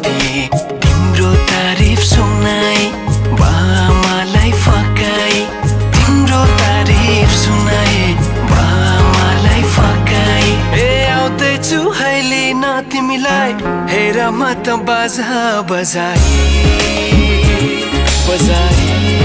दिए तिम्रो तारिफ सुनाई बामालाई फकाई तिम्रो तारिफ सुनाए बामालाई फकाई ए आउँदैछु अहिले न तिमीलाई हेर म त बाजा बजाई बजाई